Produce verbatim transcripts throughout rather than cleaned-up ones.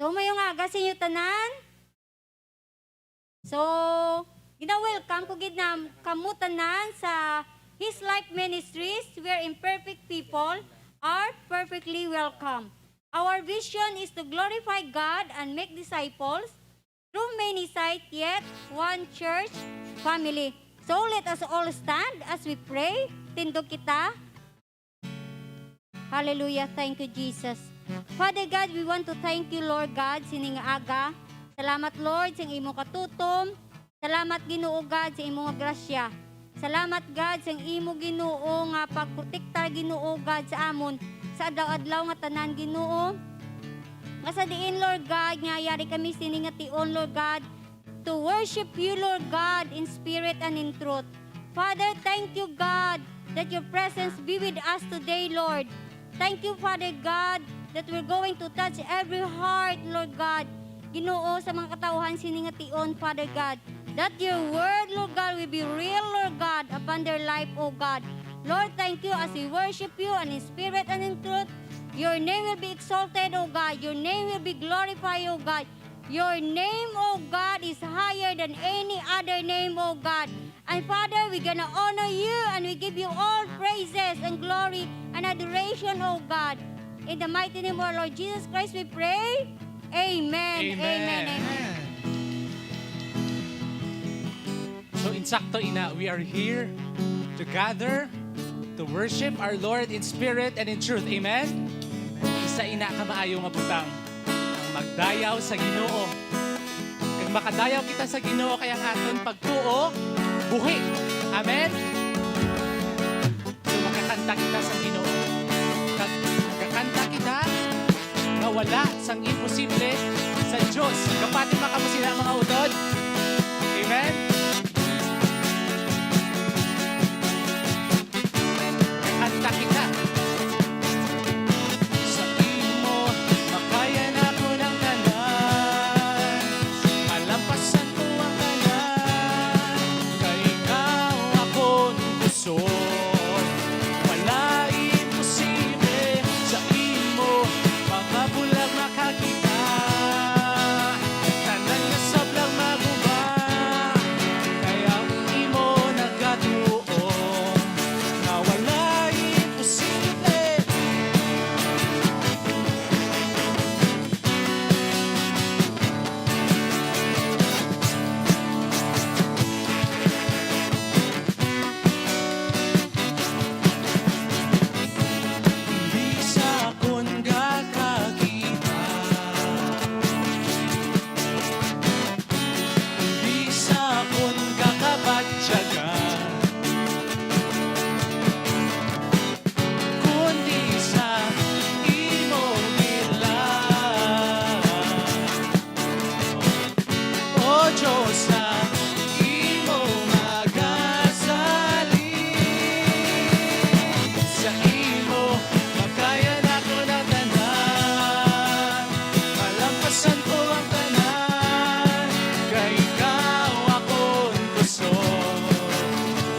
So, mayong aga sa inyo tanan. So, gina-welcome ko gid na kamo tanan sa His Life Ministries, where imperfect people are perfectly welcome. Our vision is to glorify God and make disciples through many sites, yet one church family. So, let us all stand as we pray. Tindog kita. Hallelujah. Thank you, Jesus. Father God, we want to thank you, Lord God, sining aga. Salamat, Lord, sa imo katutom. Salamat, Ginoo God, sa imo nga grasya. Salamat, God, sa imo, Ginoo, nga pagprotektar, Ginoo God, sa amon sa adlaw-adlaw nga tanan, Ginoo. Nga sa diin, Lord God, nga yari kami sini nga tion, Lord God, to worship you, Lord God, in spirit and in truth. Father, thank you, God, that your presence be with us today, Lord. Thank you, Father God, that we're going to touch every heart, Lord God. Ginoo, sa mga katawhan sini nga tion, Father God, that your word, Lord God, will be real, Lord God, upon their life, O God. Lord, thank you as we worship you and in spirit and in truth. Your name will be exalted, O God. Your name will be glorified, O God. Your name, O God, is higher than any other name, O God. And Father, we're gonna honor you and we give you all praises and glory and adoration, O God. In the mighty name of our Lord Jesus Christ, we pray. Amen. Amen. Amen. Amen. So, insakto ina, we are here to gather to worship our Lord in spirit and in truth. Amen? Isa ina ka maayo nga butang ang magdayaw sa Ginoo. Kag makadayaw kita sa Ginoo kay ang aton pagtuo buhi. Amen? So, makakanta kita sa Ginoo. Kag makakanta kita nga wala sang imposible sa Dios. Kapati makamo sila mga utod. Amen? Kanta kita. Sa imo, makaya na ko ng tanan. Malampasan ko ang tanan. Kay ikaw akon kusog. Wala imposible sa imo, mga bulag makakita. Tanan nga sablang maguba, kay ang imo nagatuo nga wala imposible. Bisan kon gakakita, bisan kon gakabatyagan, kundi sa imo bilang. O Dios, ang imo magasalig. Sa imo, makaya na ko ng tanan. Malampasan ko ang tanan. Kay ikaw akon kusog.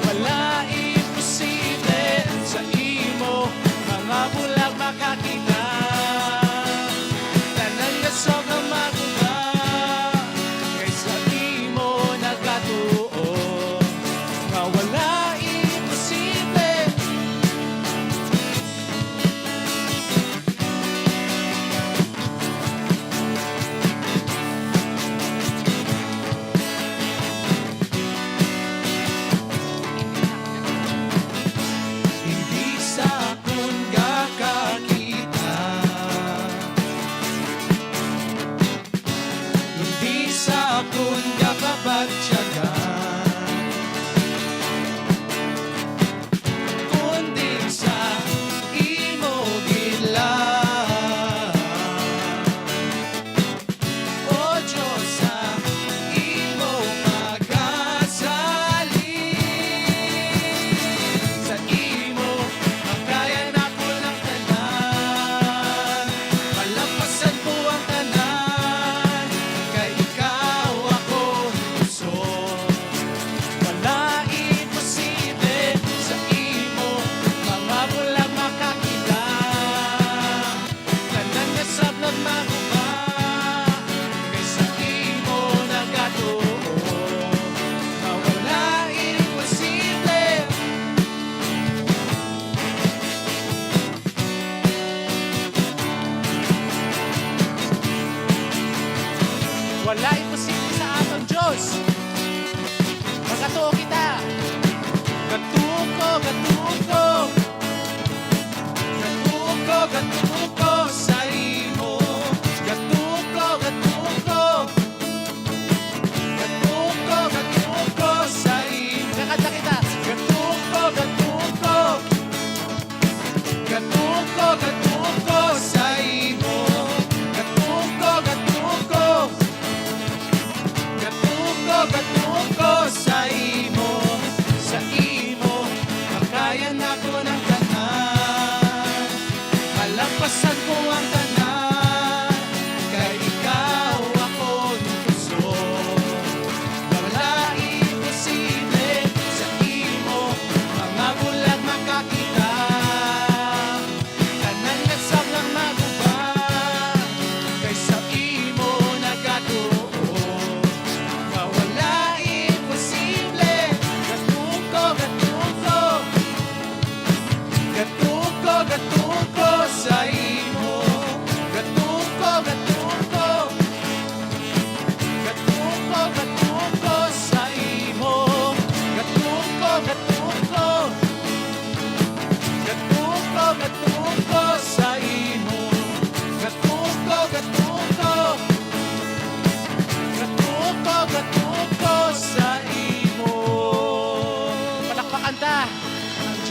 Wala imposible sa imo, mga bulag makakita. Tanan nga sobrang maguba, kay sa imo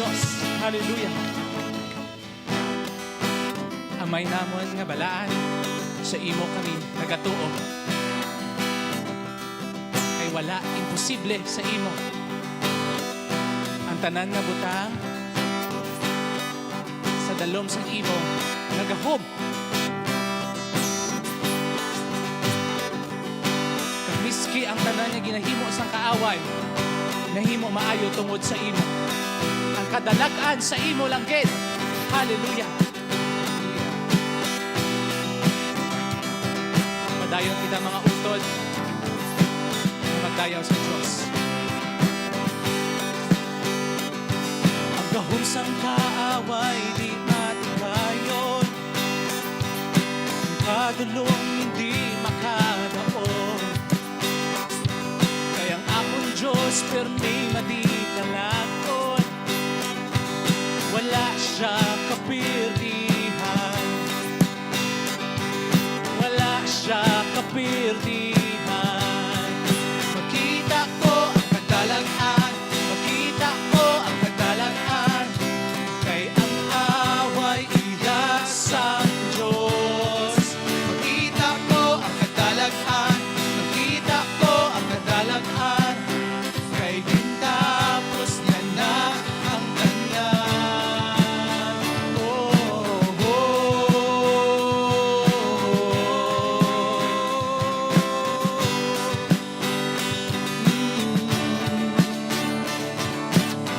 Dios. Hallelujah. Amay namon nga balaan, sa imo kami nagatuo. Kay wala imposible sa imo. Ang tanan nga butang sa dalom sang imo nagahom. Kag miski ang tanan nga ginahimo sang kaaway, nahimo maayo tungod sa imo. Ang kadalag-an sa imo lang gid. Hallelujah. Padayon kita, mga utod, nga magdayaw sa Dios. Ang gahom sang kaaway di matigayon, ang padulong hindi makadaog. Kay ang akon Dios pirmi madidalagon, wala sia kapirdihan. Wala sia kapirdihan. Makita ko ang kadalag-an, makita ko ang kadalag-an, kay ang away iya sang Dios. Makita ko ang kadalag-an, makita ko ang kadalag-an, kay gintapos niya na ang tanan. Oh, oh, oh. Mm.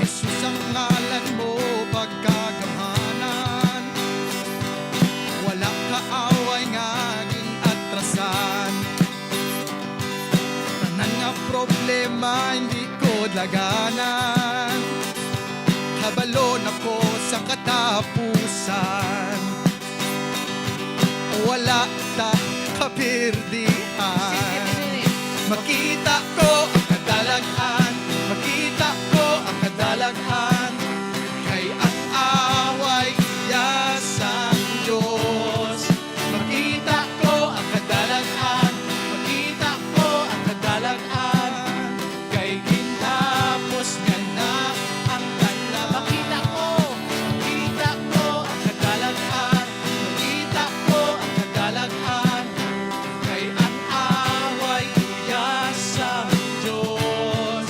Jesus, ang ngalan mo pagkagamhanan, wala ka away nga gin-atrasan. Tanan nga problema hindi ko daganan, kabalo na ko sa katapusan. Wala ta kapirdihan. Makita ko ang kadalag-an, makita ko ang kadalag-an, kay ang away iya sang Dios. Makita ko ang kadalag-an, makita ko ang kadalag-an, kay gintapos niya na ang tanan. Makita ko, makita ko ang kadalag-an, makita ko ang kadalag-an, kay ang away iya sang Dios.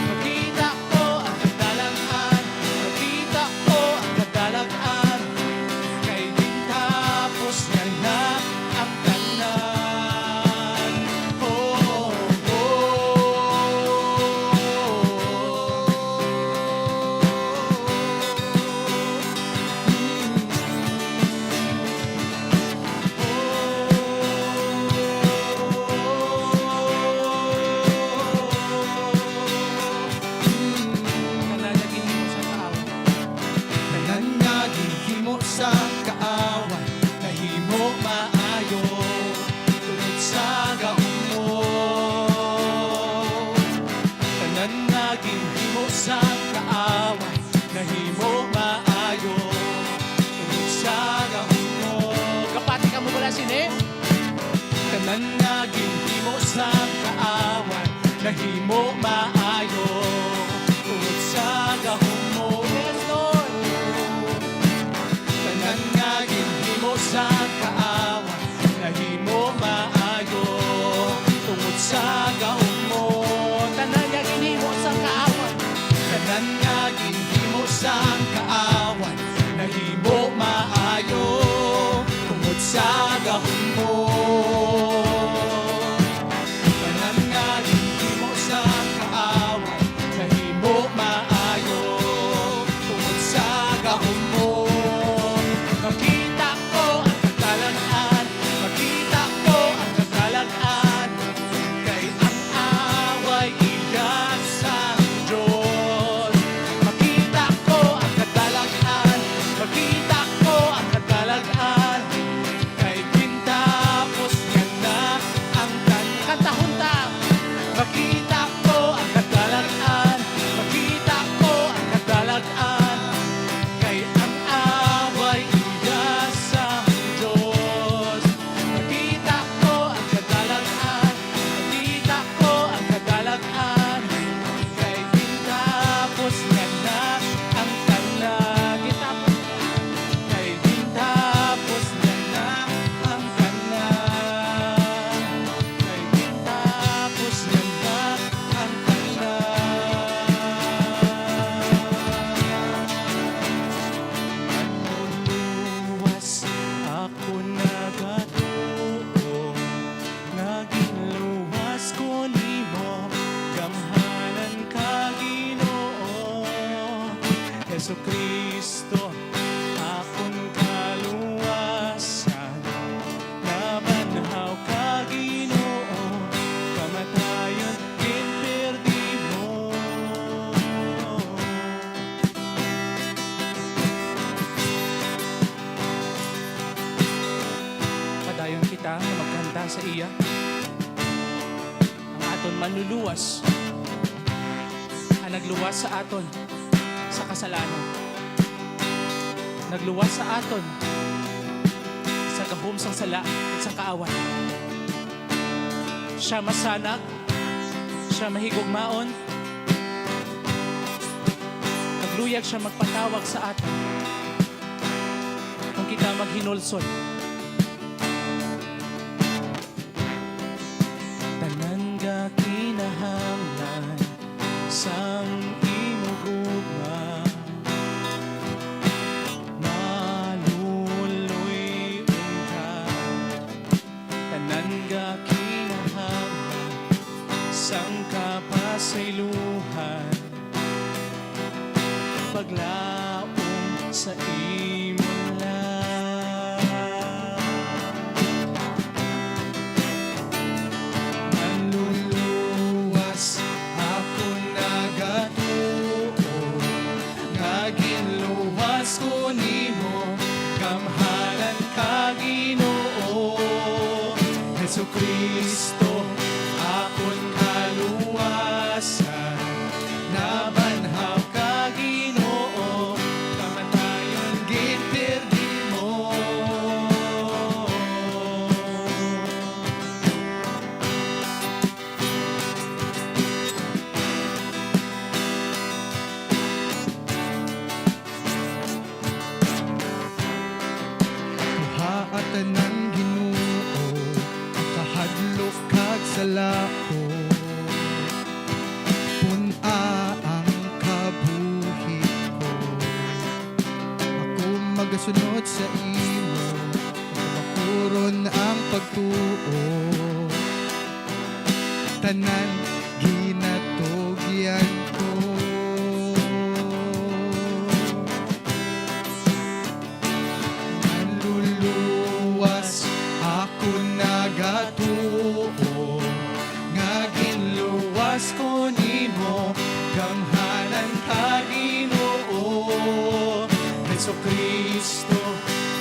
Makita ko ang kadalag-an, makita ko ang kadalag-an, kay gintapos niya na ang tanan. Oh, oh, oh, oh. Mm. Tanan nga ginhimo sang kaaway, tanan nga ginhimo sang kaaway, nahimo maayo tungod sa gahom mo. Tanan nga ginhimo sang kaaway, nahimo maayo tungod sa gahom mo. Kapati kamo bala sini? Tanan nga ginhimo sang kaaway, nahimo maayo tungod sa gahom mo. Yes, Lord. Tanan nga ginhimo sang kaaway, nahimo maayo tungod sa gahom mo. Tanan nga ginhimo sang kaaway. Tanan nga ginhimo sang kaaway, nahimo maayo tungod sa gahom mo. Tanan nga ginhimo sang kaaway, Jesu-Cristo, akon kaluwasan, nabanhaw ka, Ginoo, kamatayon ginpirdi mo. Padayon kita nga magkanta sa iya, ang aton Manluluwas, ang nagluwas sa aton sa kasalanan, nagluwas sa aton sa gahom sang sala kag sa kaaway. Siya masanag, siya mahigugmaon, nagluyag siya magpatawag sa aton kung kita maghinulsol. Tanan nga kinahanglan sang imo gugma, maluluy-on ka. Tanan nga kinahanglan sang kapasaylohan, paglaom sa imo lang. Manluluwas, ako nagatuo nga ginluwas ko nimo, gamhanan ka, Ginoo. Jesu-Cristo, akon kaluwasan, nabanhaw ka, Ginoo, kamatayon ginpirdi mo. Tuhaa tanan, Ginoo, ang kahadlok kag sala ko. Pun-a ang kabuhi ko. Ako magasunod sa imo, kabakuron ang pagtuo. Tanan ginatugyan ko. Manluluwas, ako nagatuo nga ginluwas ko nimo, gamhanan ka, Ginoo. Jesu-Cristo,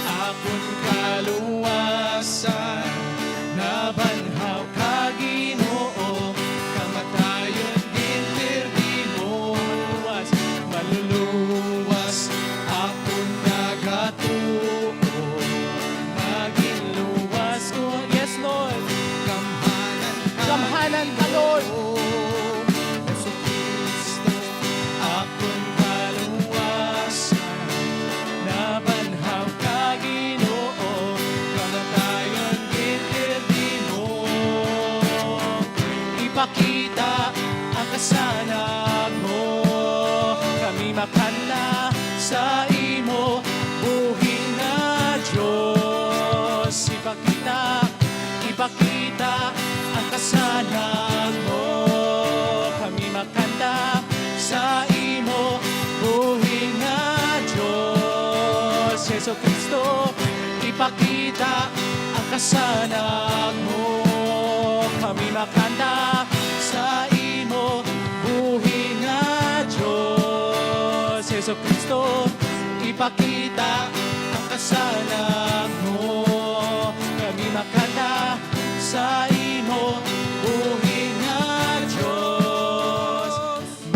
akon kaluwasan, nabanhaw ka, Ginoo, kamatayon ginpirdi mo. Luwas, maluluwas, ako nagatuo nga ginluwas ko. Yes, Lord. Gamhanan ka, Gamhanan ka, Lord. Ginoo. Jesu-Cristo, akon kaluwasan, nabanhaw ka, Ginoo, kamatayon ginpirdi mo. Ipakita ang kasanag mo, kami makanta sa imo, buhi nga Dios. Ipakita, ipakita ang kasanag mo, kami makanta sa imo, buhi nga Dios. Jesu-Cristo, ipakita ang kasanag mo, kami makanta sa imo, buhi nga Dios. Jesu-Cristo, ipakita ang kasanag mo, kami makanta sa imo, buhi nga Dios.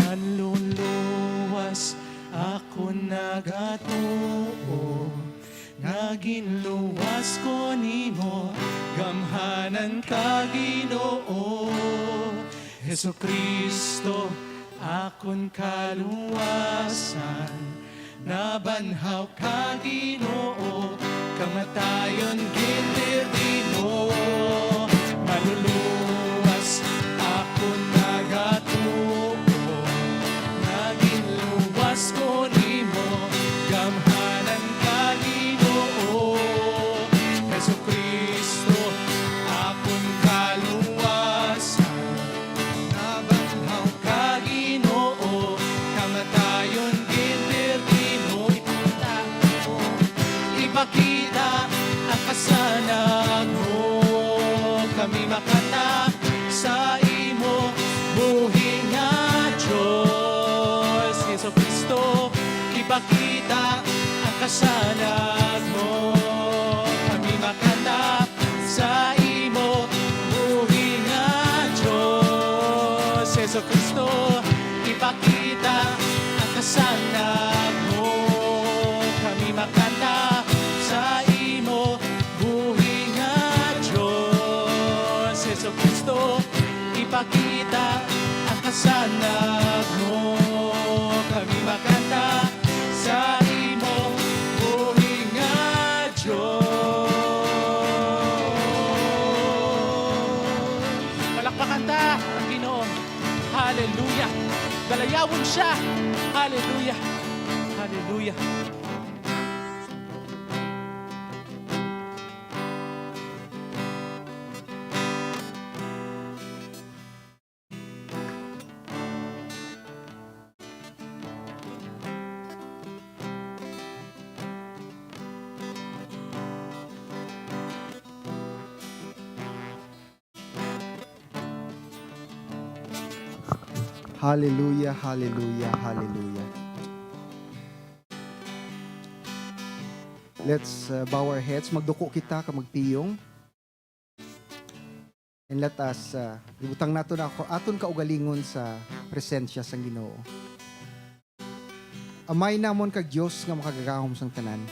Manluluwas, ako nagatuo nga ginluwas ko nimo, gamhanan ka, Ginoo. Jesu-Cristo, akon kaluwasan, nabanhaw ka, Ginoo, kamatayon ginpirdi mo. Maluluwas, ako nagatuo nga ginluwas ko nimo, gamhanan ka, Ginoo. Jesu-Cristo, akon kaluwasan, nabanhaw ka, Ginoo, kamatayon ginpirdi Pakita ang kasanag mo. Kami makanta sa imo buhi nga Dios. Jesu Cristo, ipakita ang kasanag mo. Kami makanta sa imo buhi nga Dios. Jesu Cristo, ipakita ang kasanag mo. Kami makanta sa imo buhi nga Dios. Palakpakan ta ang Ginoo. Hallelujah. Dalayawon siya. Hallelujah. Hallelujah. Hallelujah, hallelujah, hallelujah. Let's, uh, bow our heads. Magduko kita kag magpiyong. And let us, uh, ibutang nato na ako aton kaugalingon sa presensya sang Ginoo. Amay namon kag Dios nga makagagahom sang tanan,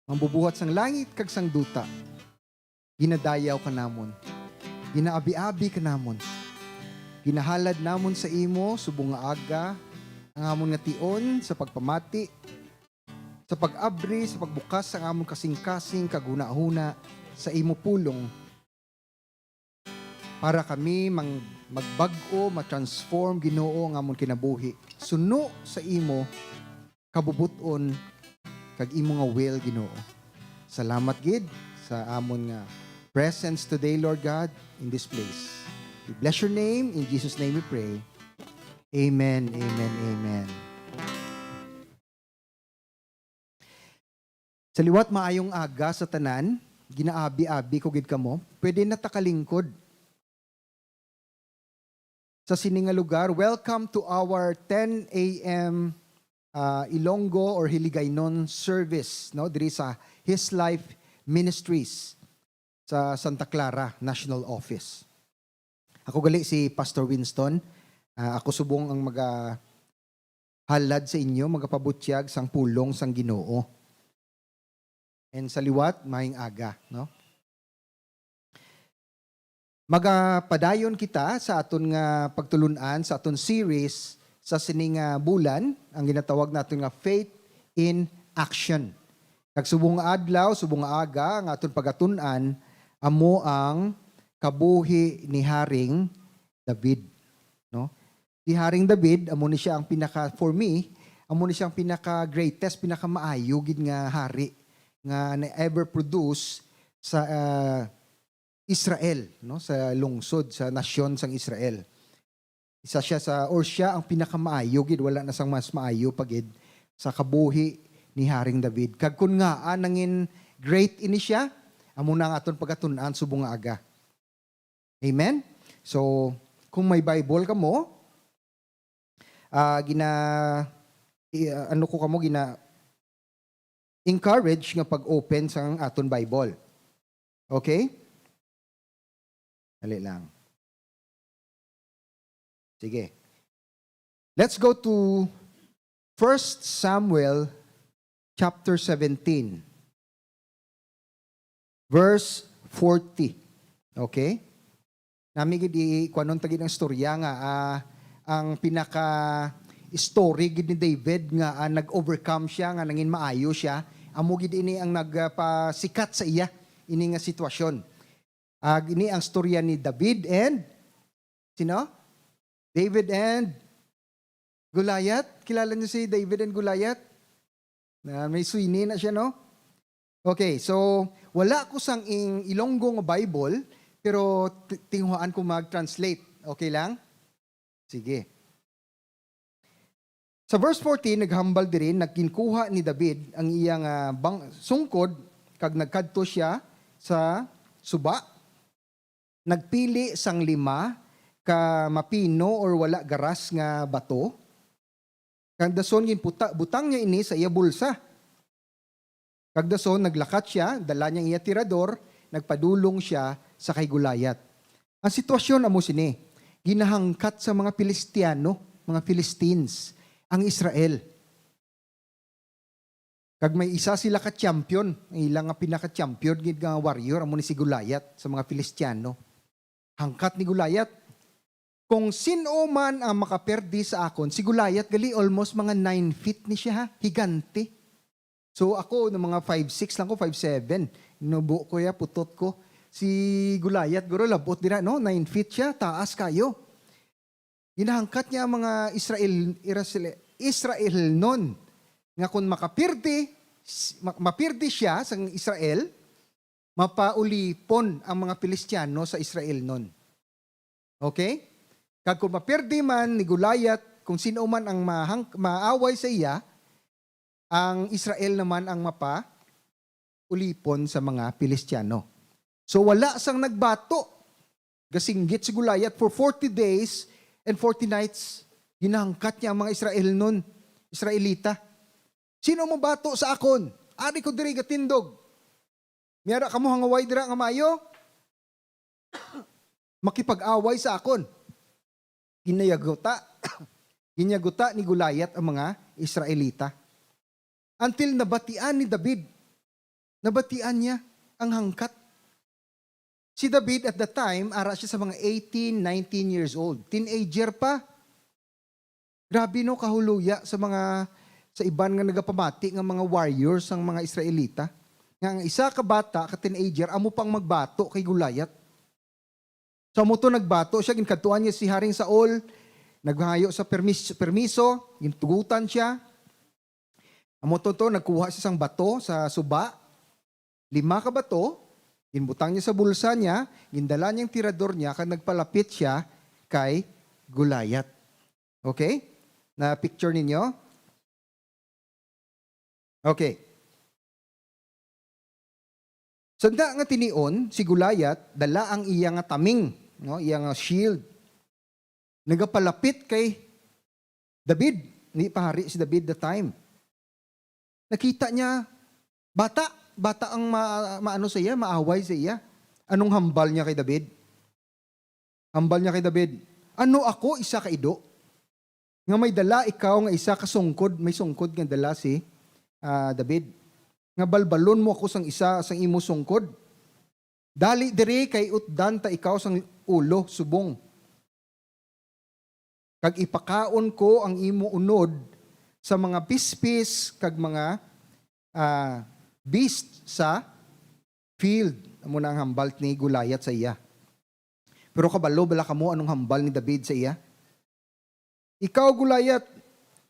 Mambubuhat sang langit kag sang duta, ginadayaw ka namon, ginaabi-abi ka namon, ginahalad namon sa imo subong nga aga ang amon nga tion sa pagpamati, sa pag-abri, sa pagbukas sang amon kasing-kasing kag hunahuna sa imo pulong, para kami mang-, magbag-o, ma-transform, Ginoo, ang amon kinabuhi suno sa imo kabubot-on kag imo nga will, Ginoo. Salamat gid sa amon nga presence today, Lord God, in this place. We bless your name. In Jesus' name we pray. Amen, amen, amen. Sa liwat, maayong aga sa tanan. Ginaabi-abi ko gid kamo. Pwede na ta kalingkod sa sini nga lugar. Welcome to our ten a m, ah, Ilonggo or Hiligaynon service, no, diri sa His Life Ministries sa Santa Clara National Office. Ako gali si Pastor Winston. Ah, ako subong ang maga-, halad sa inyo, magapabutyag sang pulong sang Ginoo. And sa liwat, maayong aga, no? Magapadayon kita sa aton nga pagtulun-an sa aton series sa sini nga bulan, ang ginatawag naton nga Faith in Action. Kag subong nga adlaw, subong nga aga, ang aton pagatun-an amo ang kabuhi ni Haring David, no? Si Haring David, amo ni siya ang pinaka, for me, amo ni siya ang pinaka-greatest, pinakamaayo gid nga hari nga na-ever-produce sa, ah, Israel, no, sa lungsod, sa nasyon sang Israel. Isa siya sa, or siya ang pinakamaayo gid, wala na sang mas maayo pa gid sa kabuhi ni Haring David. Kag kon ngaa nangin great ini siya, amo na ang aton pagatun-an subong nga aga. Amen? So, kung may Bible kamo, ah, gina-, i-, ah, ano ko kamo, gina-encourage nga pag-open sang aton Bible. Okay? Dali lang. Sige. Let's go to First Samuel chapter seventeen, verse forty. Okay? Nami gid i-, kuwanon ta gid ang istorya nga, ah, ang pinaka-story gid ni David nga, ah, nag-overcome siya, nga nangin maayo siya, amo gid ini ang nagpasikat sa iya, ini nga sitwasyon. Ah, ini ang storya ni David and, sino? David and Goliath. Kilala niyo si David and Goliath? Na may suyni na siya, no? Okay, so wala ko sang ing Ilonggo nga Bible, pero ti-, tinguhaan ko mag-translate. Okay lang? Sige. Sa verse fourteen, naghambal diri, nagkinkuha ni David ang iya nga bang-, sungkod, kag nagkadto siya sa suba, nagpili sang lima ka mapino or wala garas nga bato, Kag dason ginputa-, butang niya ini sa iya bulsa. Kag dason naglakat sia, dala niya ang iya tirador, nagpadulong sia sa kay Goliath. Ang sitwasyon amo sini, ginahangkat sa mga Filistiano, mga Philistines, ang Israel. Kag may isa sila ka champion, ang ila nga pinaka-champion gid nga warrior amo ni si Goliath sa mga Filistiano. Hangkat ni Goliath, "Kung sin-o man ang makaperdi sa akon," si Goliath gali almost mga nine feet ni siya, ha, higante. So ako, no, mga five six lang ko, five seven. Nubo ko ya, putot ko. Si Goliath, guro, labot dira, no? Nine feet siya, taas kayo. Ginahangkat niya ang mga Israel, Israel, Israelnon nga kung makapirdi, s-, ma-, mapirdi siya sa Israel, mapaulipon ang mga Filistiano sa Israelnon. Okay? Kag kung mapirdi man ni Goliath, kung sino man ang mahang-, maaway sa iya, ang Israel naman ang mapa-, ulipon sa mga Filistiano. So, wala sang nagbato. Gasinggit si Goliath for forty days and forty nights. Ginahangkat niya ang mga Israelnon, Israelita. "Sino mo bato sa akon? Ari ko diri gatindog. May ara kamo hangaway dira nga maayo? Makipag-away sa akon." Ginayaguta, ginyaguta ni Goliath ang mga Israelita. Until nabatian ni David. Nabatian niya ang hangkat. Si David at the time, ara siya sa mga eighteen, nineteen years old. Teenager pa. Grabe, no, kahuluya sa mga, sa iban nga nagapamati nga mga warriors ang mga Israelita. Nga ang isa ka bata, ka teenager, amo pang magbato kay Goliath. So, amo to, nagbato siya, ginkadtuan niya si Haring Saul, naghangayo sa permis-, permiso, gintugutan siya. Amo to, to, nagkuha siya sang bato sa suba, lima ka bato, ginbutang niya sa bulsa niya, gindala niya ang tirador niya, kag nagpalapit siya kay Goliath. Okay? Na-picture ninyo? Okay. Sanda nga tinion, si Goliath, dala ang iya nga taming, no? Iya nga shield. Nagapalapit kay David, hindi pa hari si David the time. Nakita niya, bata, bata ang ma-, maano sa iya, maaway sa iya. Anong hambal niya kay David? Hambal niya kay David, "Ano ako, isa ka ido, nga may dala ikaw nga isa ka sungkod?" May sungkod nga dala si, ah, David. "Nga balbalon mo ako sang isa sang imo sungkod? Dali diri, kay utdan ta ikaw sang ulo subong. Kag ipakaon ko ang imo unod sa mga pispis kag mga, ah, beast sa field." Amo na ang hambal ni Goliath sa iya. Pero kabalo bala kamo anong hambal ni David sa iya? "Ikaw, Goliath,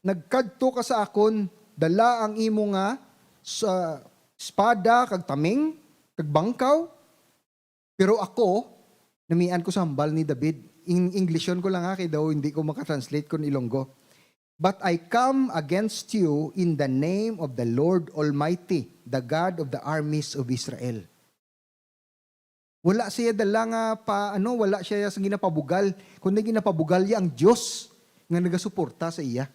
nagkadto ka sa akon, dala ang imo nga sa espada kag taming kag bangkaw, pero ako, namian ko sa hambal ni David." In Englishon ko lang, ha, kay daw hindi ko makatranslate kon Ilonggo. "But I come against you in the name of the Lord Almighty, the God of the armies of Israel." Wala siya dala nga pa, ano, wala siya sa ginapabugal, kundi ginapabugal niya ang Dios nga nagasuporta sa iya.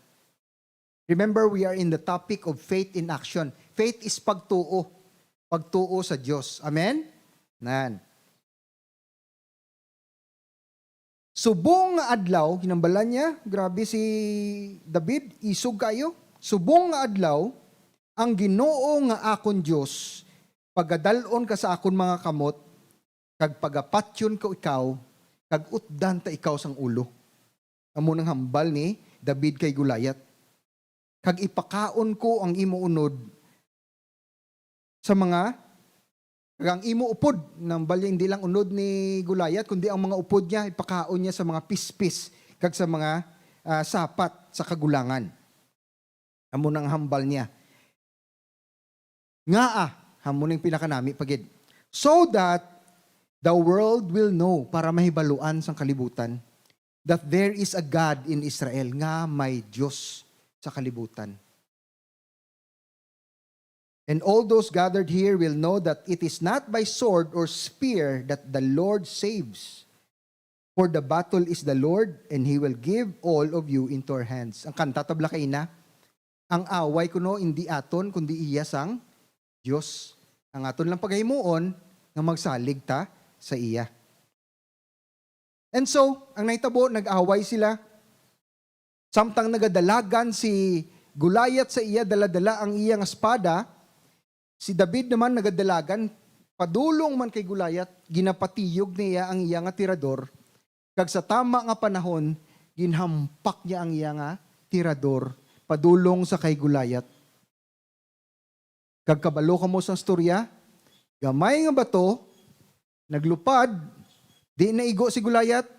Remember, we are in the topic of faith in action. Faith is pagtuo. Pagtuo sa Dios. Amen? Nan. Subong nga adlaw, hinambalan niya, grabe si David, isog kayo. "Subong nga adlaw, ang Ginoo nga akon Dios, pagadal-on ka sa akon mga kamot, kag pagapatyon ko ikaw, kag utdan ta ikaw sang ulo." Amo nang hambal ni David kay Goliath. "Kag ipakaon ko ang imo unod sa mga, kag ang imo upod." Nambal niya, hindi lang unod ni Goliath, kundi ang mga upod niya, ipakaon niya sa mga pispis kag sa mga, ah, sapat sa kagulangan. Amo nang hambal niya. Ngaa, amo ning pinakanami pa gid. "So that the world will know," para mahibaluan sang kalibutan, "that there is a God in Israel," nga may Dios sa kalibutan. "And all those gathered here will know that it is not by sword or spear that the Lord saves. For the battle is the Lord, and He will give all of you into our hands." Ang kanta tabla kay ina, Ang away kuno indi aton, kundi iya sang Dios. Ang aton lang pagahimuon nga magsalig ta sa iya. And so, ang nahitabo, nag-away sila. Samtang nagadalagan si Goliath sa iya, dala-dala ang iya nga espada, si David naman nagadalagan padulong man kay Goliath, ginapatiyog niya ang iya nga tirador, kag sa tama nga panahon, ginhampak niya ang iya nga tirador padulong sa kay Goliath. Kag kabalo kamo sang istorya, gamay nga bato naglupad, di naigo si Goliath,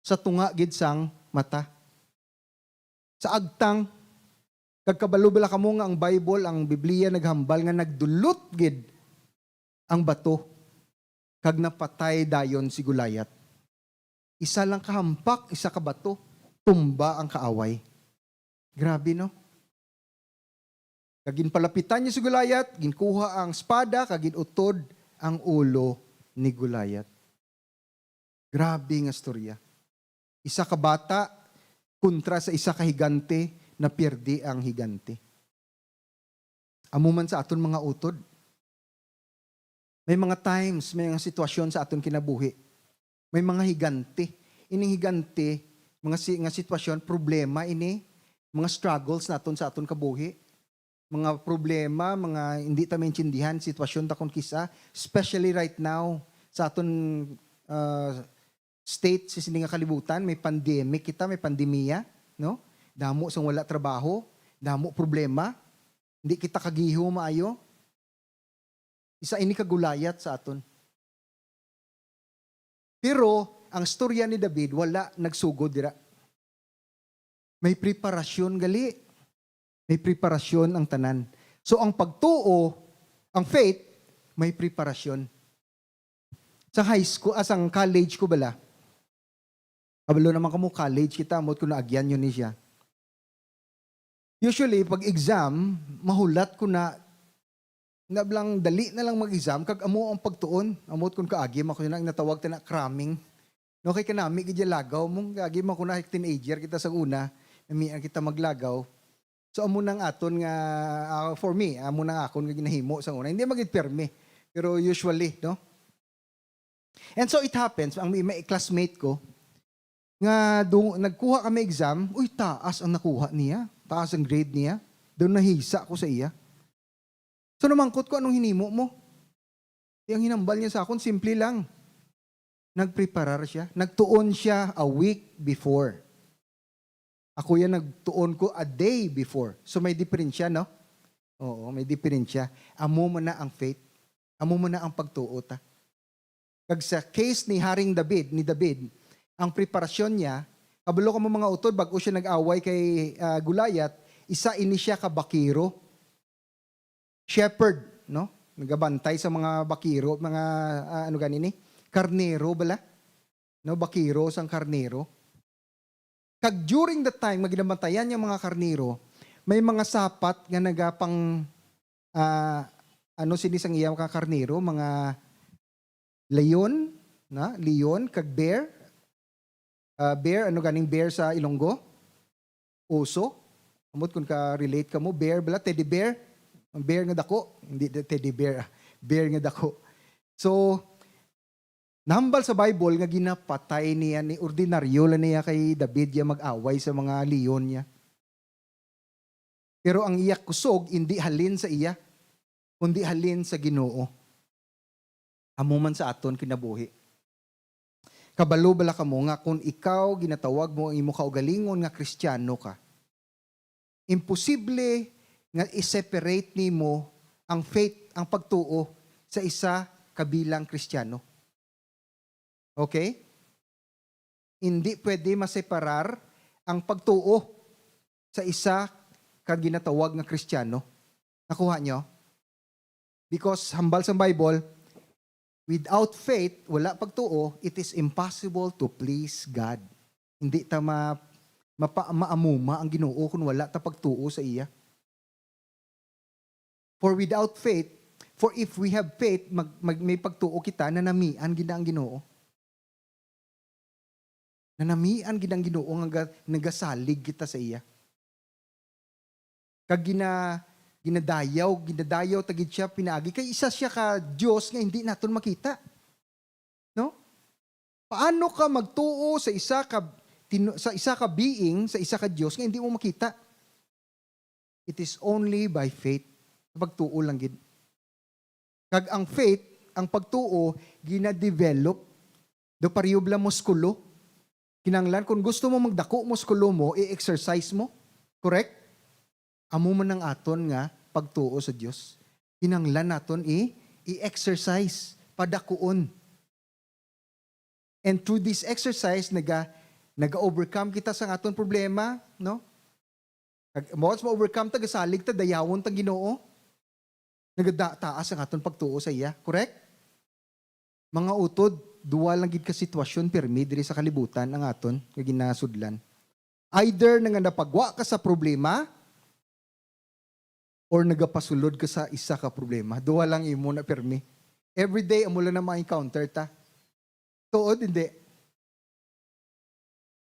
sa tunga gid sang mata. Sa agtang, kag kabalo bala kamo nga ang Bible, ang Biblia, naghambal nga nagdulot gid ang bato, kag napatay dayon si Goliath. Isa lang ka hampak, isa ka bato, tumba ang kaaway. Grabe, no? Kag ginpalapitan niya si Goliath, ginkuha ang espada, kag gin-utod ang ulo ni Goliath. Grabe nga istorya. Isa ka bata kontra sa isa ka higante, napiyerde ang higante. Amo man sa aton mga utod. May mga times, may mga sitwasyon sa aton kinabuhi. May mga higante. Ining higante, mga si-, nga sitwasyon, problema ini, mga struggles naton sa aton kabuhi. Mga problema, mga hindi ta maintindihan, sitwasyon ta kon kisa, especially right now, sa aton, ah, state, sa sini nga kalibutan, may pandemic kita, may pandemya, no? Damo sang wala trabaho, damo problema, hindi kita kagiho maayo. Isa ini ka Goliath sa aton. Pero ang storya ni David wala nagsugod dira. May preparasyon gali. May preparasyon ang tanan. So ang pagtuo, ang faith, may preparasyon. Sa high school, ah, sang college ko bala, kabalo naman kamo, college kita, ambot ko naagyan yun ni siya. Usually, pag exam, mahulat ko na, na lang, dali na lang mag-exam, kag amo ang pagtuon. Ambot kung kaagi man ko na, ang natawag ta na cramming. No, kay kanami gid ya lagaw mo, kaagi man ko na, teenager kita sa una, namian kita maglagaw. So, amo nang aton nga, ah, for me, amo nang akon nga ginahimo sa una. Hindi magid permi, pero usually, no? And so it happens, ang may, may classmate ko, nga dung-, nagkuha kami exam, uy, taas ang nakuha niya, taas ang grade niya. Daw nahisa ko sa iya. So namangkot ko, "Anong hinimo mo?" Di, ang hinambal niya sa akon, simple lang. Nagpreparar siya. Nagtuon siya a week before. Ako yan, nagtuon ko a day before. So may diferensya, no? Oo, may diferensya. Amo man na ang faith. Amo man na ang pagtuo ta. Kag sa case ni Haring David, ni David, ang preparasyon niya, kabalo kamo mga utod, bag-o siya nag-away kay, ah, Goliath, isa ini siya ka bakiro. Shepherd, no? Nagabantay sa mga bakiro, mga, ah, ano gani ni? Karnero bala? No, bakiro sang karnero. Kag during the time nga ginabantayan niya mga karnero, may mga sapat nga nagapang, ah, ano sini sang iya mga karnero, mga leon, na, leon, kag bear. Ah, bear, ano ganing bear sa Ilonggo? Oso? Ambot kung ka-relate ka mo, bear bala, teddy bear? Ang bear nga dako? Hindi, de-, teddy bear, ah. Bear nga dako. So, nahambal sa Bible nga ginapatay niya ni, ordinaryo lang niya kay David ya mag-away sa mga leon niya. Pero ang iya kusog indi halin sa iya, kundi halin sa Ginoo. Amo man sa aton kinabuhi. Kabalo bala kamo nga kon ikaw ginatawag mo ang imo kaugalingon nga Kristiyano ka, imposible nga i-separate nimo ang faith, ang pagtuo, sa isa ka bilang Kristiyano. Okay? Hindi pwede maseparar ang pagtuo sa isa ka ginatawag nga Kristiyano. Nakuha nyo? Because hambal sa Bible, without faith, wala pagtuo, it is impossible to please God. Hindi ta ma-, mapa-, maamuma ang Ginoo kung wala ta pagtuo sa iya. For without faith, for if we have faith, mag-, mag-, may pagtuo kita, nanamian gid na ang Ginoo. Nanamian gid ang Ginoo nga ga-, nagasalig kita sa iya. Kag gina-, ginadayaw, ginadayaw ta gid siya pinaagi. Kay isa siya ka Dios nga hindi naton makita. No? Paano ka magtuo sa isa ka tinu-, sa isa ka being, sa isa ka Dios nga hindi mo makita? It is only by faith. Sa pagtuo lang gid. Kag ang faith, ang pagtuo, gina-develop. Do pareho bala muskulo. Kinahanglan, kung gusto mo magdako muskulo mo, i-exercise mo. Correct? Amo man ang aton nga pagtuo sa Dios. Kinahanglan naton i-, i-exercise, padakuon. And through this exercise, naga-, naga-overcome kita sa aton problema, no? Kag, once ma-overcome ta, gasalig ta, dayawon ta Ginoo. Nagataas ang aton pagtuo sa iya. Correct? Mga utod, duwa lang gid ka sitwasyon pirmi diri sa kalibutan ang aton nga ginasudlan. Either nga napagwa ka sa problema, or nagapasulod ka sa isa ka problema. Duha lang imo na pirmi. Everyday, amo lang na ma-encounter ta. Tuod, hindi.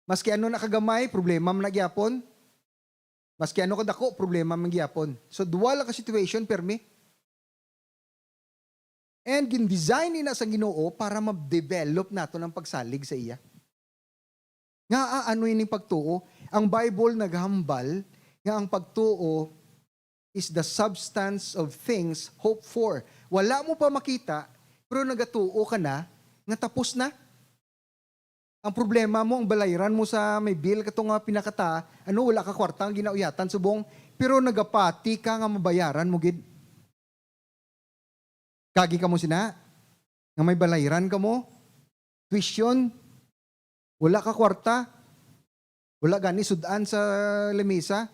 Maski ano na kagamay, problema man na gyapon. Maski ano kadako, problema man gyapon. So, duha lang ka situation, pirmi. And gin-design ina sa Ginoo para ma-develop naton ang pagsalig sa iya. Nga, ah, ano ining pagtuo? Ang Bible naghambal nga ang pagtuo is the substance of things hoped for. Wala mo pa makita, pero nagatuo ka na nga tapos na. Ang problema mo, ang balayran mo sa may bill kato nga pinakata, ano, wala ka kwarta ang ginauyatan subong, pero nagapati ka nga mabayaran mo gid. Kagi kamo sina, nga may balayran kamo, tuition, wala ka kwarta, wala gani sud-an sa lamisa,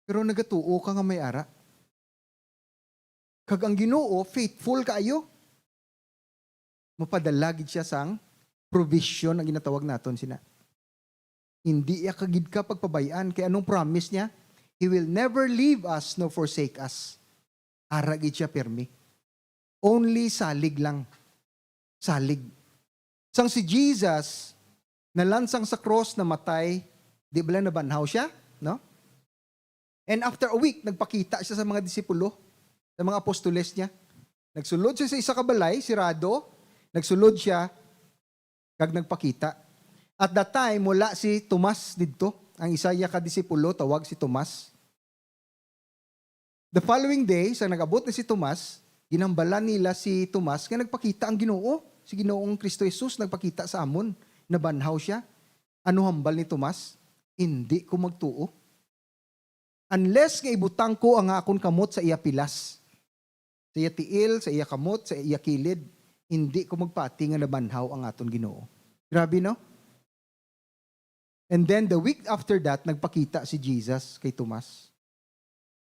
pero nagatuo ka nga may ara. Kag ang Ginoo, faithful kaayo. Mapadala gid siya sang provision ang ginatawag naton sina. Hindi iya ka gid ka pagpabay-an. Kay anong promise niya? He will never leave us nor forsake us. Ara gid siya pirmi. Only salig lang. Salig. Sang si Jesus nalansang sa cross, namatay, di bala nabanhaw siya? No? And after a week, nagpakita siya sa mga disipulo, sa mga apostoles niya. Nagsulod siya sa isa ka balay, sirado. Nagsulod siya, kag nagpakita. At that time, wala si Tomas didto. Ang isa niya ka disipulo, tawag si Tomas. The following day, sa nag-abot na si Tomas, ginhambalan nila si Tomas nga nagpakita ang Ginoo. Si Ginoong Kristo Jesus nagpakita sa amon. Nabanhaw siya. Ano hambal ni Tomas? "Indi ko magtuo unless nga ibutang ko ang akon kamot sa iya pilas, sa iya tiil, sa iya kamot, sa iya kilid. Indi ko magpati nga nabanhaw ang aton Ginoo." Grabe, no? And then the week after that, nagpakita si Jesus kay Tomas.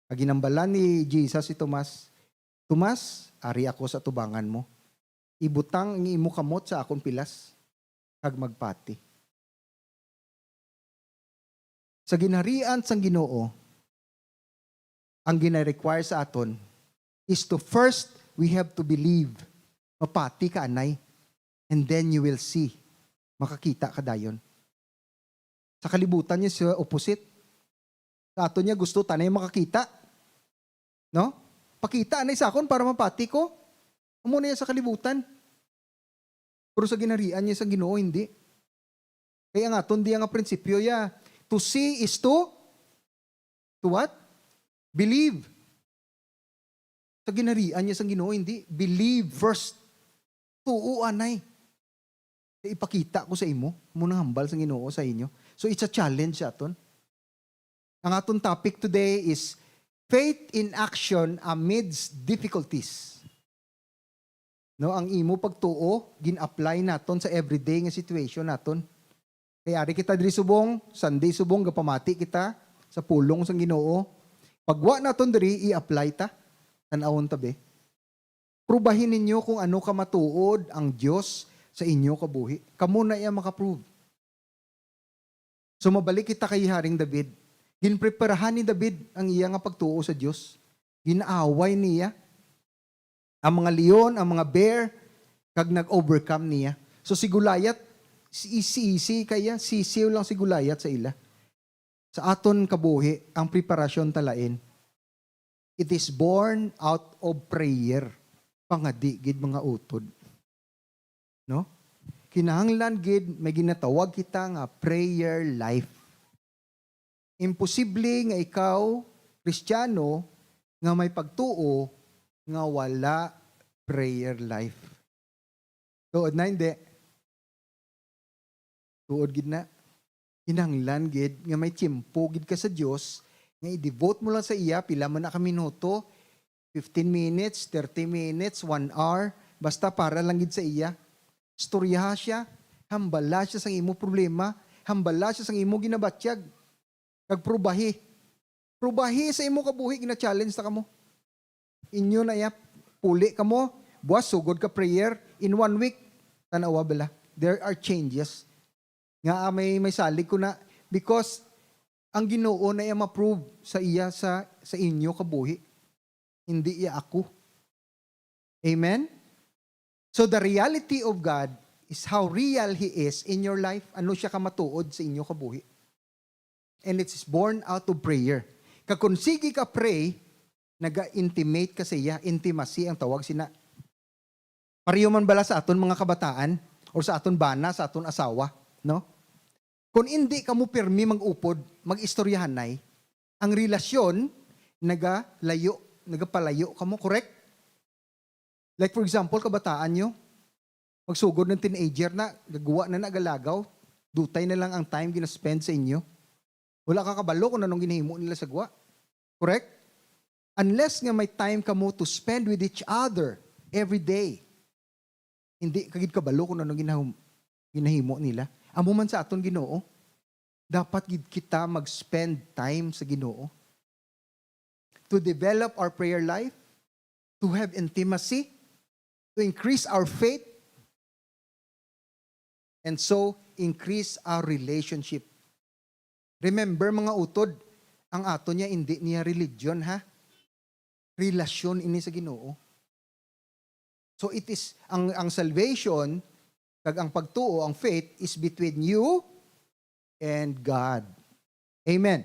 Kag ginhambalan ni Jesus si Tomas, "Tomas, ari ako sa tubangan mo. Ibutang ang imo kamot sa akon pilas, kag magpati." Sa ginharian sang Ginoo, ang gina-require sa aton is to first, we have to believe. Mapati ka anay. And then you will see. Makakita ka dayon. Sa kalibutan niya, sa opposite. Sa aton niya, gusto ta anay makakita. No? Pakita anay sa akon para mapati ko. Amo na iya sa kalibutan. Pero sa ginharian niya sa Ginoo, hindi. Kaya ang aton diya nga prinsipyo ya, to see is to, to what? Believe. Sa ginharian niya sa Ginoo, hindi. Believe first. Tuo anay. Kay ipakita ko sa imo, amo nang hambal sa Ginoo sa inyo. So, it's a challenge sa aton. Ang aton topic today is faith in action amidst difficulties. No, ang imo pagtuo, gin-apply naton sa everyday nga situation naton. Kay ari kita diri subong, Sunday subong, gapamati kita sa pulong sang Ginoo. Pagwa naton diri, i-apply ta. Tan-awon ta, be. Prubahin ninyo kung ano ka matuod ang Dios sa inyo kabuhi. Kamo na iya makaprove. So, mabalik kita kay Haring David. Ginpreparahan ni David ang iya nga pagtuo sa Dios. Ginaaway niya ang mga leon, ang mga bear, kag nag-overcome niya. So, si Goliath, si, si, si kaya, sisiw lang si Goliath sa ila. Sa aton kabuhi, ang preparasyon ta lain. It is born out of prayer. Pangadi gid, mga utod. No? Kinahanglan gid may ginatawag kita nga prayer life. Imposible nga ikaw, Kristiyano, nga may pagtuo nga wala prayer life. Tuod na, hindi? Tuod gid na. Kinahanglan gid nga may tiyempo gid ka sa Dios, nga i-devote mo lang sa iya, pila man na ka minuto, fifteen minutes, thirty minutes, one hour, basta para lang gid sa iya. Istoryaha siya, hambala siya sang imo problema, hambala siya sang imo ginabatyag. Kag prubahi. Prubahi sa imo kabuhi, gina-challenge ta kamo. Inyo na iya, puli kamo, buwas sugod ka prayer, in one week, tan-awa bala. There are changes. Nga, ah, may, may salig ko na, because ang Ginoo na iya ma-prove sa iya sa, sa inyo kabuhi. Hindi iya ako. Amen? So the reality of God is how real He is in your life. Ano siya kamatuod sa inyo kabuhi. And it's born out of prayer. Kag kung sige ka pray, naga-intimate ka sa iya. Intimacy ang tawag sina. Pareho man bala sa aton mga kabataan or sa aton bana, sa aton asawa, no? Kung indi kamo pirmi mag-upod, mag-istoryahanay, ang relasyon nagalayo, nagapalayo kamo, correct? Like, for example, kabataan nyo, magsugod ng teenager na, gagwa na nagalagaw, dutay na lang ang time gina-spend sa inyo. Wala ka kabalo kung anong ginahimo nila sa gwa. Correct? Unless nga may time kamo to spend with each other every day. Hindi ka gid kabalo kung anong ginahum-, ginahimo nila. Amo man sa aton Ginoo, dapat gid kita mag-spend time sa Ginoo. To develop our prayer life, to have intimacy, to increase our faith, and so increase our relationship. Remember, mga utod, ang aton niya, indi niya religion, ha? Relasyon ini sa Ginoo. So it is, ang, ang salvation, kag ang pagtuo, ang faith, is between you and God. Amen.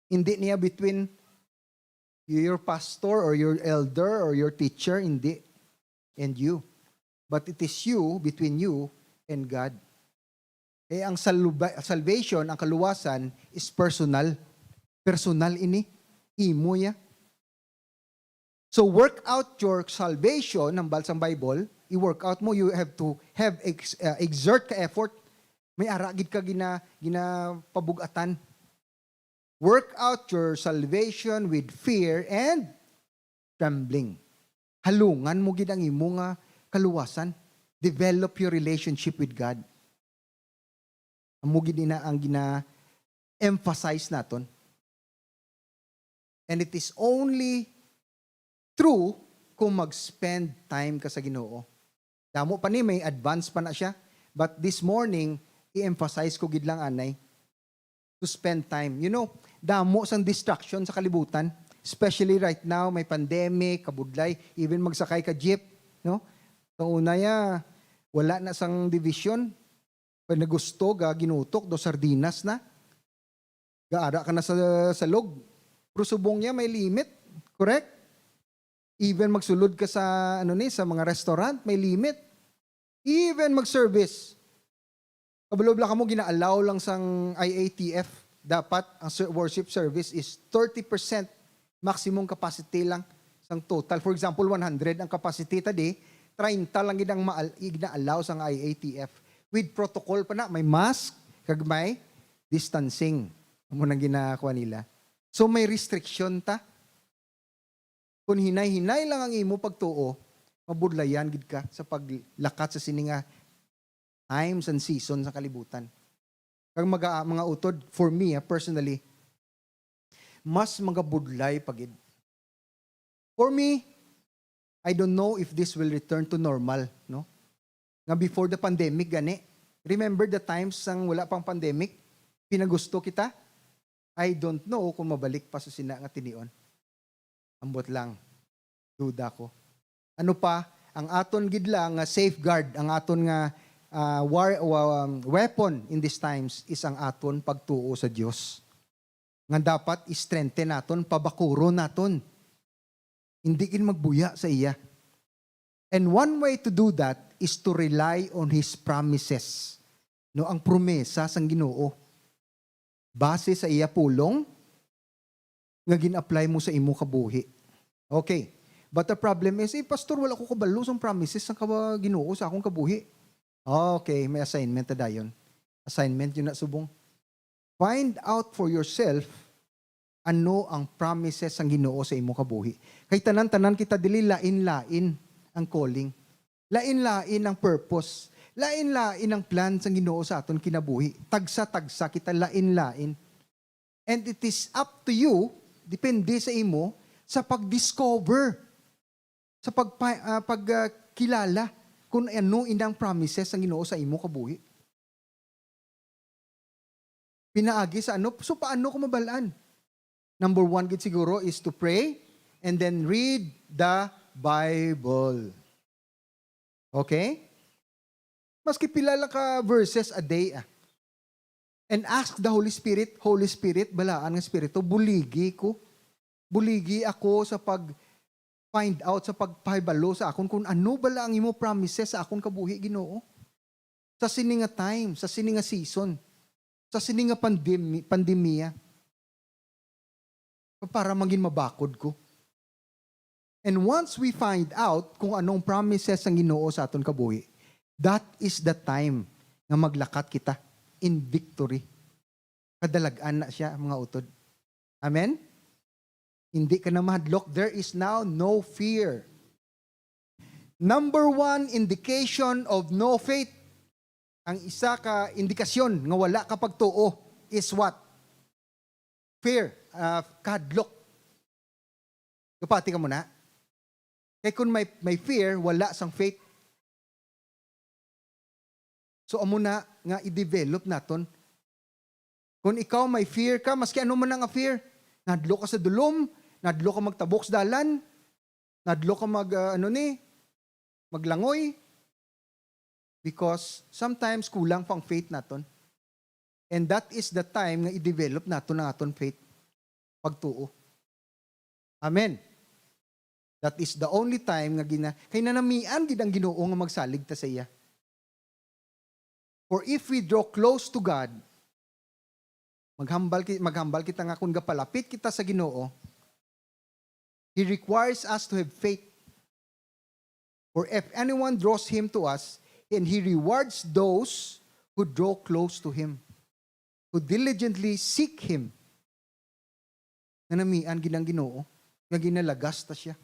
Hindi niya between you, your pastor, or your elder, or your teacher, hindi, and you. But it is you, between you and God. Eh, ang saluba-, salvation, ang kaluwasan, is personal. Personal ini. Imo ya. So, work out your salvation, ang bal sang Bible, i-work out mo, you have to have ex-, uh, exert ka effort. May ara gid ka gina-, ginapabug-atan. Work out your salvation with fear and trembling. Halungan mo gid ang imo nga kaluwasan. Develop your relationship with God. Amo gid ina ang gina-emphasize naton. And it is only true kung mag-spend time ka sa Ginoo. Damo pa ni, may advance pa na siya. But this morning, i-emphasize ko gid lang anay, to spend time. You know, damo sang distraction sa kalibutan. Especially right now, may pandemic, kabudlay, even magsakay ka jeep, no? Sa una ya, wala na sang division. Pag nagusto, ga ginutok, do sardinas na. Gaara ka na sa salog. Pero subong niya, may limit. Correct? Even magsulod ka sa, ano ni, sa mga restaurant, may limit. Even mag-service. Kabalo bala kamo, gina-allow lang sang I A T F. Dapat ang ser-, worship service is thirty percent maximum capacity lang sang total. For example, one hundred ang capacity ta di, treinta lang gid ang maal-, igna-allow sang I A T F. With protocol pa na, may mask, kag may distancing. Amo nang ginakuha nila. So, may restriction ta. Kung hinay-hinay lang ang imo pagtuo, mabudlayan gid ka sa paglakat sa sini nga times and season sa kalibutan. Kag mga, mga utod, for me, ah, personally, mas magabudlay pa gid. For me, I don't know if this will return to normal, no? Nga before the pandemic, gani. Remember the times sang wala pang pandemic? Pinagusto kita? I don't know kung mabalik pa sa sina nga tinion. Ambot lang. Duda ko. Ano pa? Ang aton gid lang nga safeguard, ang aton nga ah, war, wa-, um, weapon in these times is ang aton pagtuo sa Dios. Nga dapat i-strengthen naton, pabakuron naton. Hindi gid magbuya sa iya. And one way to do that is to rely on His promises. No, ang promesa sang Ginoo. Base sa iya pulong nga gin-apply mo sa imo kabuhi. Okay. But the problem is, "Eh, pastor, wala ko kabalo sang promises sang kaba-, Ginoo sa akong kabuhi." Okay, may assignment na dayon. Assignment yun na subong. Find out for yourself ano ang promises sang Ginoo sa imo kabuhi. Kay tanan-tanan kita dili lain-lain ang calling. Lain-lain ang purpose. Lain-lain ang plan sang Ginoo sa aton kinabuhi. Tagsa-tagsa kita, lain-lain. And it is up to you, depende sa imo, sa pag-discover, sa pagpa-, ah, pag, ah, kilala kung ano inang promises sang Ginoo sa imo kabuhi. Pinaagi sa ano? So, paano ko mabalaan? Number one gid siguro is to pray and then read the Bible. Okay? Maski pila lang ka verses a day, ah. And ask the Holy Spirit, "Holy Spirit, balaan nga Espiritu, buligi ko. Buligi ako sa pag-find out, sa pagpahibalo sa akon kung ano bala ang imo promises sa akon kabuhi, Ginoo." Sa sini nga time, sa sini nga season, sa sini nga pandemi-, pandemya, para mangin mabakod ko. And once we find out kung anong promises ang Ginoo sa aton kabuhi, that is the time nga maglakat kita in victory. Kadalag-an na siya, mga utod. Amen? Hindi ka na mahadlok. There is now no fear. Number one indication of no faith. Ang isa ka indikasyon nga wala ka pagtuo is what? Fear, ah, kahadlok. Kapati ka muna. Kay kung may, may fear, wala sang faith. So, amo na nga i-develop naton. Kung ikaw may fear ka, maski ano man nga fear, nadlo ka sa dulom, nadlo ka magtabok sa dalan, nadlo ka mag, ah, ano ni, maglangoy, because sometimes kulang pang faith naton. And that is the time nga i-develop naton ang aton faith, pagtuo. Amen. That is the only time nga gina-, kay nanamian gid ang Ginoo nga magsalig ta sa iya. For if we draw close to God, maghambal ki-, maghambal kita nga kung gapalapit kita sa Ginoo, He requires us to have faith. For if anyone draws him to us, and He rewards those who draw close to Him, who diligently seek Him. Nanamian gid ang Ginoo nga ginalagas ta siya,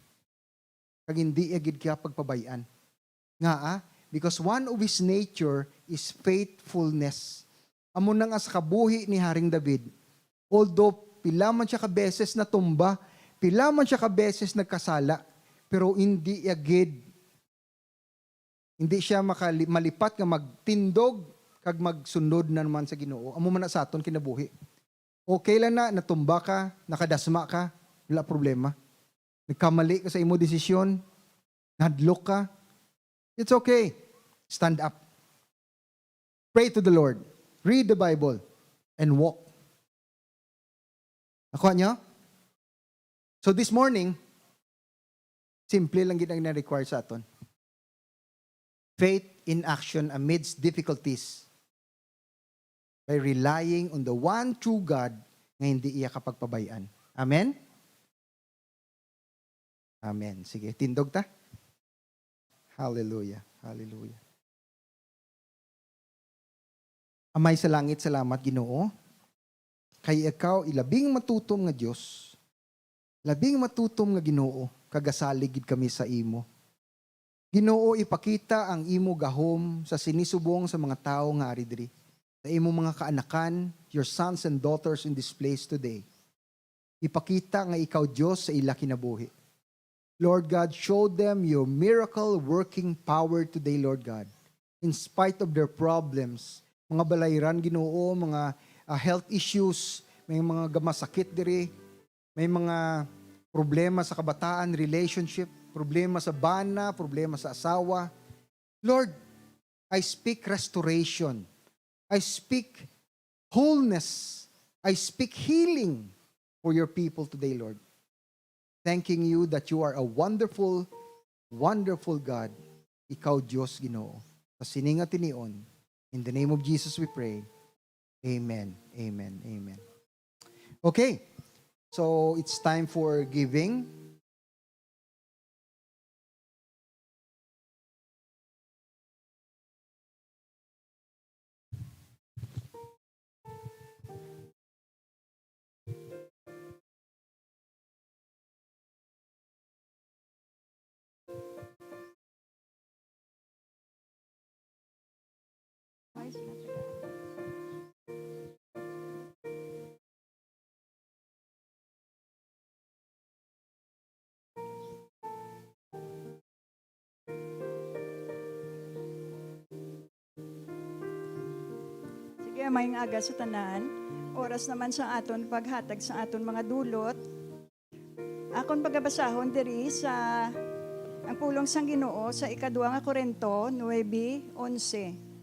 kag hindi iya gid kita pagpabay-an. Ngaa? Because one of his nature is faithfulness. Amo na nga sa kabuhi ni Haring David, although pila man siya ka beses natumba, pila man siya ka beses nagkasala, pero hindi iya gid Hindi siya makali-, malipat nga magtindog kag magsunod na naman sa Ginoo. Amo man na sa aton kinabuhi. Okay lang na, natumba ka, nakadasma ka, wala problema. Nagkamali ka sa imo desisyon, nahadlok ka, it's okay. Stand up. Pray to the Lord. Read the Bible and walk. Nakuha niyo? So this morning, simple lang gid ang na-require sa aton. Faith in action amidst difficulties by relying on the one true God nga hindi iya kapagpabay-an. Amen? Amen. Sige, tindog ta. Hallelujah. Hallelujah. Amay sa langit, salamat, Ginoo. Kay ikaw ilabing matutom nga Dios, labing matutom nga Ginoo, kag gasalig gid kami sa imo. Ginoo, ipakita ang imo gahom sa sinisubong sa mga tawo nga ari diri, sa imo mga kaanakan, your sons and daughters in this place today. Ipakita nga ikaw Dios sa ila kinabuhi. Lord God, show them your miracle working power today, Lord God. In spite of their problems, mga balayran, Ginoo, mga, ah, health issues, may mga gamasakit diri, may mga problema sa kabataan, relationship, problema sa bana, problema sa asawa. Lord, I speak restoration. I speak wholeness. I speak healing for your people today, Lord. Thanking you that you are a wonderful, wonderful God. Ikaw, Dios Ginoo. Sa sini nga tinion, in the name of Jesus we pray. Amen. Amen. Amen. Okay. So, it's time for giving. Sige, maayong aga sa tanan. Oras naman sa aton paghatag sa aton mga dulot. Akon pagabasahon diri sa ang pulong sang Ginoo sa ikadua nga Corinto nuebe onse.